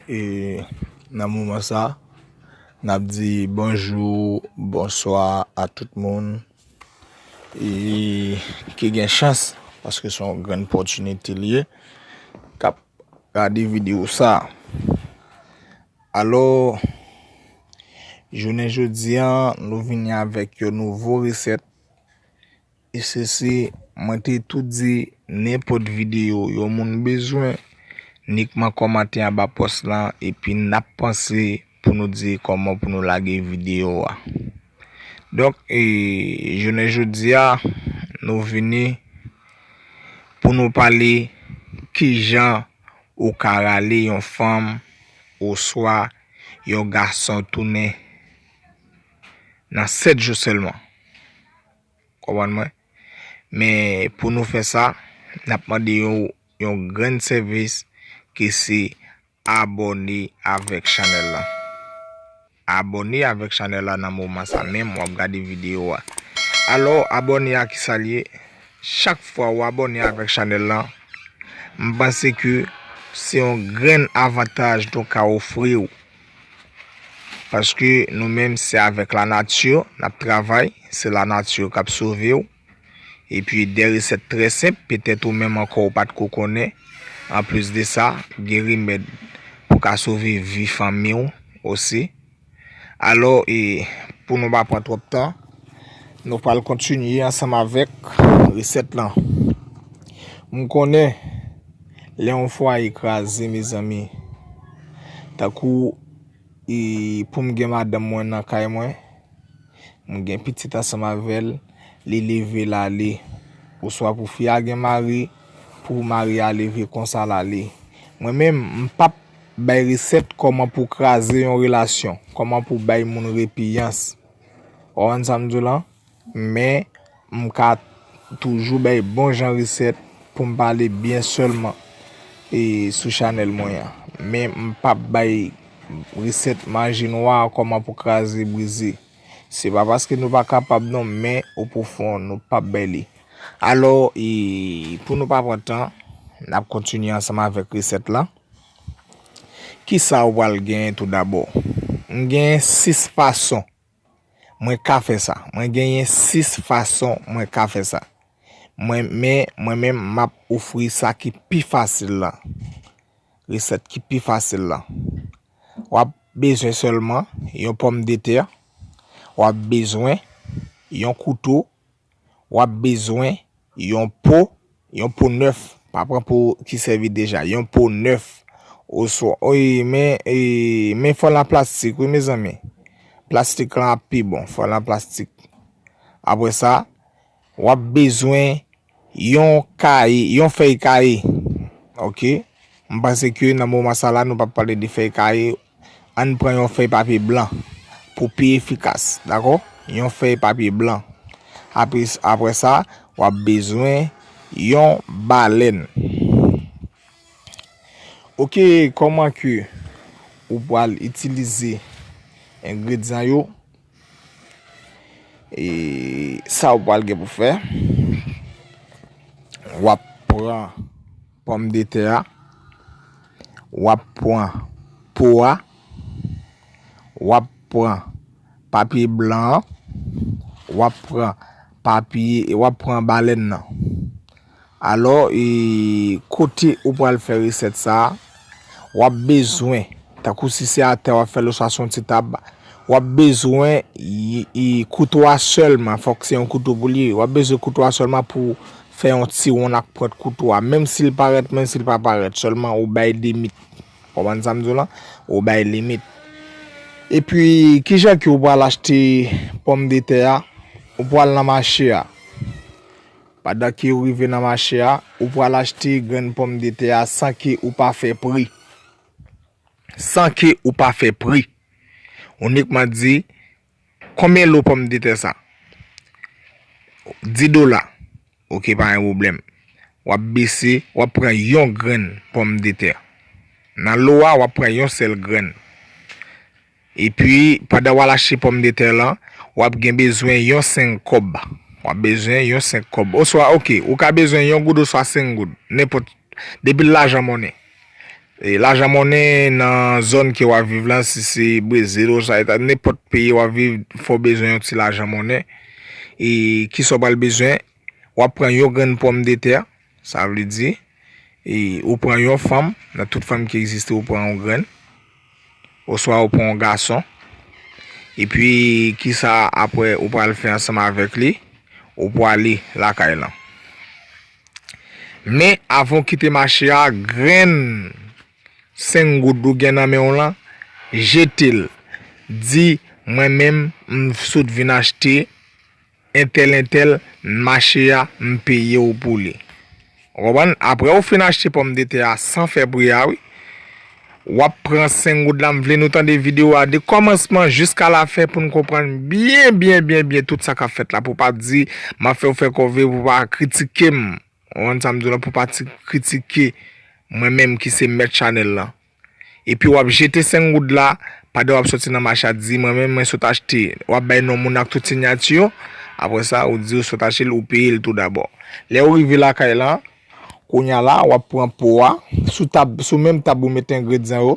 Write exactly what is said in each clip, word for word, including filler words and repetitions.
E nan moman sa, n ap di bonjou, bonswa a tout moun. E ki gen chans, paske se yon grenn opòtinite li ye, k ap gade videyo sa. Alò, jounen jodi an, nou vini avèk yon nouvo resèt. E se, se, mwen te tou di, nenpòt videyo yon moun bezwen, nikman kòmante anba pòs lan, epi n ap panse pou nou di kòman pou nou lage videyo a. Donk, e, jounen jodi a, nou vini pou nou pale kijan ou ka rale yon fanm oswa yon gason tounen nan sèt jou sèlman. Konprann mwen? Men pou nou fè sa, n ap mande yon, yon grenn sèvis ki se abòne avèk chanèl la. Abòne avèk chanèl la nan moman sa menm w ap gade videyo a. Alò, abòne a kisa l ye? Chak fwa w abòne avèk chanèl la, m panse ke se yon grenn avantaj nou ka ofri w. Paske nou menm se avèk lanati n ap travay, se lanati k ap sove w. Epi de resèt trè senp, petèt ou menm ankò ou pa t ko konnen. Anplis de sa, gen remèd pou ka sove vi fanmi w osi. Alò, e, pou nou pa pran twòp tan, nou pral kontinye ansanm avèk resèt lan. M konnen lè yon fwaye kraze, mezanmi, tankou, e, pou m gen madanm mwen nan kay mwen, m gen pitit ansanm avè l, li leve l ale. Oswa pou fi a gen mari, pou mari a leve konsa l ale. Mwen menm, m p ap bay resèt kòman pou kraze yon relasyon, kòman pou bay moun repiyans. Ou konprann sa m di w lan? Men, m ka toujou bay bon jan resèt pou m pale byen sèlman e sou chanèl mwen an. Men, m p ap bay resèt maji nwa kòman pou kraze brize. Se pa paske nou pa kapab non, men o pwofon nou p ap bay li. Alò, e, pou nou pa pran tan, n ap kontinye ansanm avèk resèt lan. Kisa ou pral genyen tou dabò? M genyen sis fason mwen ka fè sa. Mwen genyen sis fason mwen ka fè sa. Mwen, men, mwen menm, m ap ofri sa ki pi fasil lan. Resèt ki pi fasil lan. W ap bezwen sèlman yon pòmdetè. W ap bezwen yon kouto. W ap bezwen yon po, yon po nèf. Pa pran po ki sèvi deja. Yon po nèf. Oswa, wi, men, e, men fò l an plastik, wi, mezanmi. Plastik lan ap pi bon. Fò l an plastik. Apre sa, w ap bezwen yon kaye, yon fèy kaye. Oke? M panse ke nan moman sa la, nou p ap pale de fèy kaye. Ann pran yon fèy papye blan pou pi efikas, dakò? Yon fèy papye blan. Apre, apre sa, w ap bezwen yon balèn. Oke, kòman ke ou pral itilize engredyan yo? E sa ou pral gen pou fè, w ap pran pòmdetè a, w ap pran po a, w ap pran papye blan an, w ap pran papye, w ap pran balèn nan. Alò, e, kote ou pral fè resèt sa a, w ap bezwen, tankou si se atè w ap fè l oswa se yon ti tab, w ap bezwen, e, e, kouto a sèlman, fòk se yon kouto pou li ye. W ap bezwen kouto a sèlman pou fè yon ti wonn ak pwent kouto a, menm si l parèt, menm si l pa parèt, sèlman ou bay limit. Konprann sa m di w lan? Ou bay limit. Epi, kijan ke ou pral achte pòmdetè a? Ou pral nan mache a. Pandan ke ou rive nan mache a, ou pral achte grenn pòmdetè a san ke ou pa fè pri. San ke ou pa fè pri. Ou nikman di, konbyen lo pòmdetè sa? Dis dola. Oke, pa gen pwoblèm. W ap bese, w ap pran yon grenn pòmdetè. Nan lo a, w ap pran yon sèl grenn. Epi, pandan w al achte pòmdetè lan, w ap gen bezwen yon senk kòb. W ap bezwen yon senk kòb. Oswa, oke, ou ka bezwen yon goud oswa senk goud. Nenpòt, depi l lajan monnen. E lajan monnen nan zòn ke w ap viv lan, si se Brezil, oswa Eta, nenpòt peyi w ap viv, fò w bezwen yon ti lajan monnen. E kisa w pral bezwen? W ap pran yon grenn pòmdetè, sa vle di, e ou pran yon fanm, nan tout fanm ki egziste, ou pran yon grenn, oswa ou pran yon gason. Epi, kisa apre ou pral fè ansanm avèk li? Ou pwale lakay lan. Men, avan w kite mache a, grenn senk goud ou gen nan men w lan, jete l. Di, mwen menm, m sot vin achte entèl, entèl, mache a, m peye w pou li. Ou konprann? Apre ou fin achte pòmdetè a san fè pri a, wi. W ap pran senk goud la, m vle nou tande videyo a de kòmansman jiska lafen pou n konprann byen, byen, byen, byen tout sa k ap fèt la, pou pa di m ap fè w fè kòve, pou pa kritike m. Ou konprann sa m di w la, pou pa ti kritike mwen menm ki se mèt chanèl lan. Epi w ap jete senk goud la, pandan w ap soti nan mache a, di, mwen menm, mwen sot achte. W ap bay non moun ak tout siyati yo. Apre sa, ou di ou sot achte l, ou peye l tou dabò. Lè ou rive lakay lan, kounye a la, w ap pran po a, sou tab, sou menm tab ou met engredyan yo.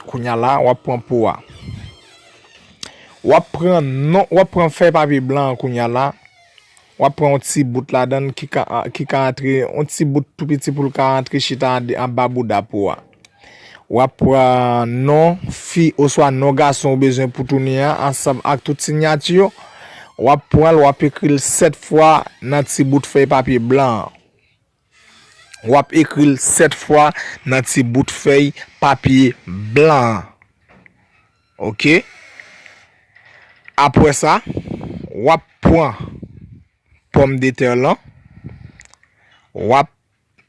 Kounye a la, w ap pran po a. W ap pran non, w ap pran fèy papye blan an kounye a la. W ap pran yon ti bout ladan l ki ka, ki ka antre, yon ti bout tou piti pou l ka antre chita an, anba bouda po a. W ap pran non fi oswa non gason ou bezwen pou tounen an, ansanm ak tout siyati yo. W ap pran l, w ap ekri l sèt fwa nan ti bout fèy papye blan an. W ap ekri l sèt fwa nan ti bout fèy papye blan an. Oke? Apre sa, w ap pran pòmdetè lan, w ap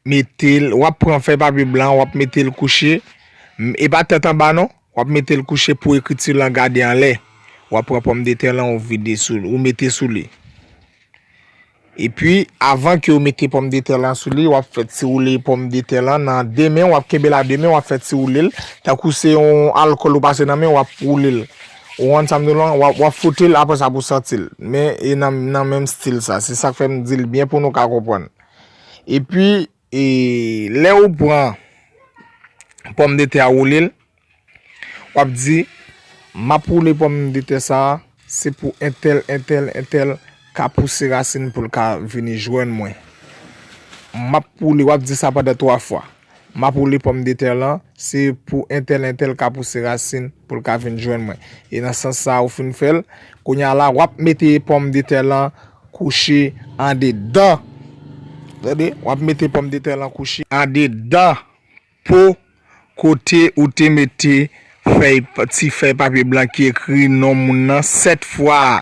mete l, w ap pran fèy papye blan, w ap mete l kouche, m, e pa tèt anba non, w ap mete l kouche pou ekriti lan gade anlè. W ap pran pòmdetè lan, ou vide sou, ou mete sou li. Epi, avan ke w mete pòmdetè lan sou li, w ap fè ti woule pòmdetè lan nan de men, w ap kenbe l a de men, w ap fè ti woule l, tankou se yon alkòl ou pase nan men, w ap woule l. Ou konprann sa m di w lan? W ap, w ap fwote l, apre sa pou w santi l. Men, e nan, nan menm stil sa. Se sa k fè m di l byen pou nou ka konprann. Epi, e, lè ou pran pòmdetè a, woule l, w ap di, m ap woule pòmdetè sa a, se pou entèl, entèl, entèl ka pouse rasin pou l ka vini jwenn mwen. M ap woule, w ap di sa pandan twa fwa. M ap woule pòmdetè lan, se pou entèl, entèl ka pouse rasin pou l ka vin jwenn mwen. E nan sans sa, ou fin fè l, kounye a la, w ap mete pòmdetè lan kouche andedan. Tande, w ap mete pòmdetè lan kouche andedan po kote ou te mete fèy, ti fèy papye blan ki ekri non moun nan sèt fwa a.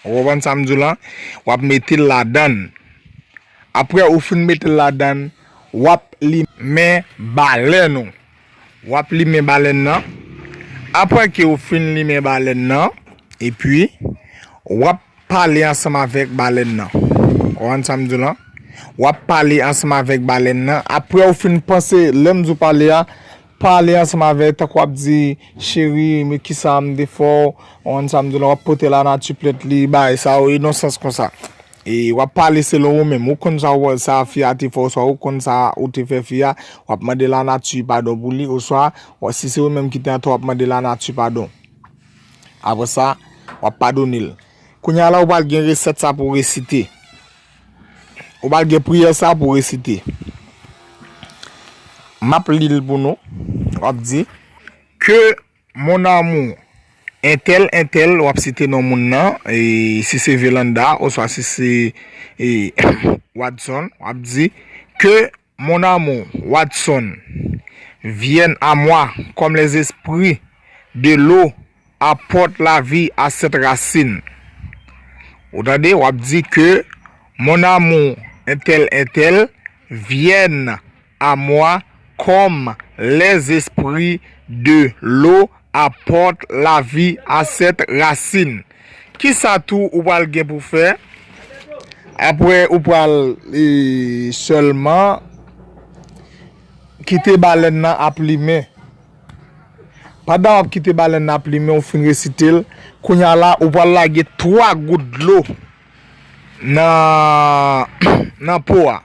Ou konprann sa m di w lan? W ap mete l ladan l. Apre ou fin mete l ladan l, w ap limen balèn ou. W ap limen balèn nan. Apre ke ou fin limen balèn nan, epi w ap pale ansanm avèk balèn nan. Ou konprann sa m di w lan? W ap pale ansanm avèk balèn nan. Apre ou fin panse, lè m di w pale a, pale ansanm avè l, tankou w ap di, cheri, men kisa m te fè w, ou konn sa m di w la, w ap pote lanati plent li, bagay sa yo, e nan sans konsa. E w ap pale selon ou menm, ou konn sa w, sa fi a te fè w, oswa ou konn sa ou te fè fi a, w ap mande lanati padon pou li, oswa, w, si se ou menm ki te antò, w ap mande lanati padon. Apre sa, w ap padone l. Kounye a la, ou pral gen resèt sa pou w resite. Ou pral gen priyè sa pou w resite. M ap li l pou nou. W ap di, que mon amour, entèl, entèl, w ap site non moun nan, e si se Velanda, oswa si se, e, Watson, w ap di, que mon amour, Watson, vienne à moi comme les esprits de l'eau apportent la vie à cette racine. Ou tande, w ap di, que mon amour, entèl, entèl, vienne à moi comme les esprits de l'eau apportent la vie à cette racine. Kisa tou ou pral gen pou fè? Apre, ou pral, e, sèlman kite balèn nan ap limen. Pandan w ap kite balèn nan ap limen, ou fin resite l, kounye a la, ou pral lage twa gout dlo nan, nan po a.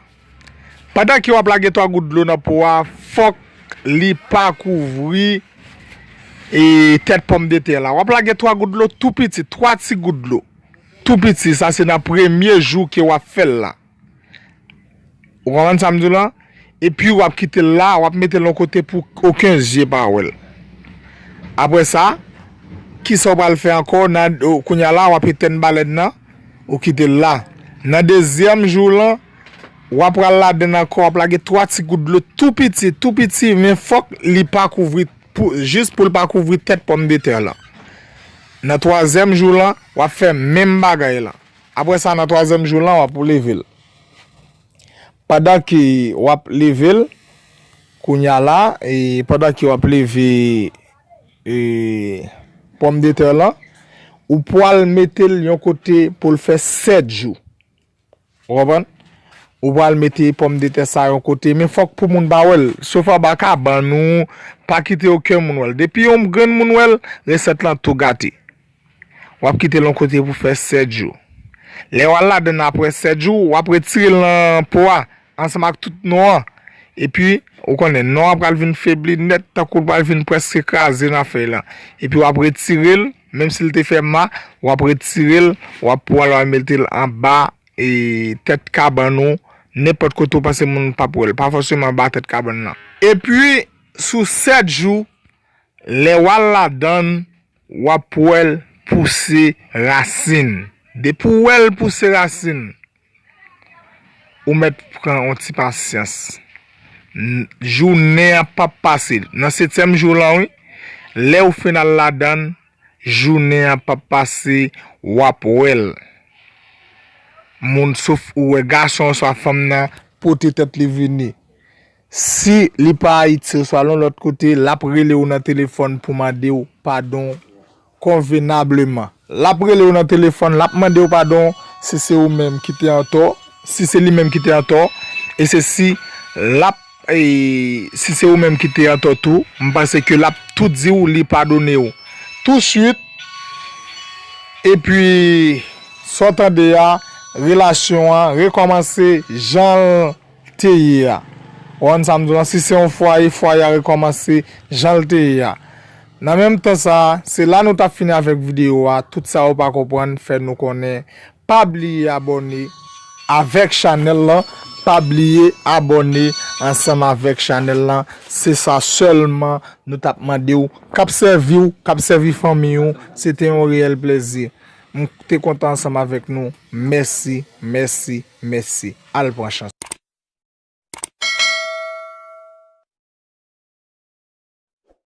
Pandan ke w ap lage twa gout dlo nan po a, fòk li pa kouvri e tèt pòmdetè la. W ap lage twa gout dlo tou piti, twa ti gout dlo tou piti. Sa se nan premye jou ke w ap fè l la. Ou konprann sa m di w la? Epi w ap kite l la, w ap mete l yon kote pou okenn zye pa wè l. Apre sa, kisa w pral fè ankò? Nan, kounye a la, w ap etèn balèn nan, ou kite l la. Nan dezyèm jou lan, w ap pral ladann ankò, w ap lage twa ti gout dlo tou piti, tou piti, men fòk li pa kouvri, pou, jis pou l pa kouvri tèt pòmdetè lan. Nan twazyèm jou lan, w ap fè menm bagay lan. Apre sa, nan twazyèm jou lan, w ap leve l. Pandan ke w ap leve l, kounye a la, e pandan ke w ap leve, e, pòmdetè lan, ou pral mete l yon kote pou l fè sèt jou. Ou konprann? Ou pral mete pòmdetè sa yon kote, men fòk pou moun pa wè l. Sof anba kabann ou, pa kite okenn moun wè l. Depi yon grenn moun wè l, resèt lan tou gate. W ap kite l yon kote pou fè sèt jou. Lè w al ladann apre sèt jou, w ap retire l nan po a, ansanm ak tout non an. Epi, ou konnen, non an pral vin febli nèt, tankou l pral vin prèske kraze nan fèy lan. Epi w ap retire l, menm si l te fè ma, w ap retire l, w ap pran l, w ap mete l anba, e, tèt kabann ou, nenpòt kote w panse moun p ap wè l. Pa fòseman anba tèt kabann lan. Epi, sou sèt jou, lè w al ladann, w ap wè l pouse rasin. Depi w wè l pouse rasin, ou mèt pran yon ti pasyans. N-, jounen an p ap pase. Nan setyèm jou lan, wi, lè w fin al ladann, jounen an p ap pase, w ap wè l. Moun, sof ou wè gason oswa fanm nan pote tèt li vini. Si li pa Ayiti oswa l yon lòt kote, l ap rele w nan telefòn pou mande w padon konvenableman. L ap rele w nan telefòn, l ap mande w padon si se ou menm ki te antò. Si se li menm ki te antò, e se si l ap, e, si se ou menm ki te antò tou, m panse ke l ap tou di w li padone w touswit. Epi, sa w tande a, relasyon an rekòmanse jan l te ye a. Ou konprann sa m di w lan? Si se yon fwaye, fwaye a rekòmanse jan l te ye a. Nan menm tan sa a, se la nou t ap fini avèk videyo a. Tout sa ou pa konprann, fè nou konnen. Pa bliye abòne avèk chanèl lan. Pa bliye abòne ansanm avèk chanèl lan. Se sa sèlman nou t ap mande w. K ap sèvi w, k ap sèvi fanmi w. Se te yon reyèl plèzi. M te kontan ansanm avèk nou. Mèsi, mèsi, mèsi. Al pran chans.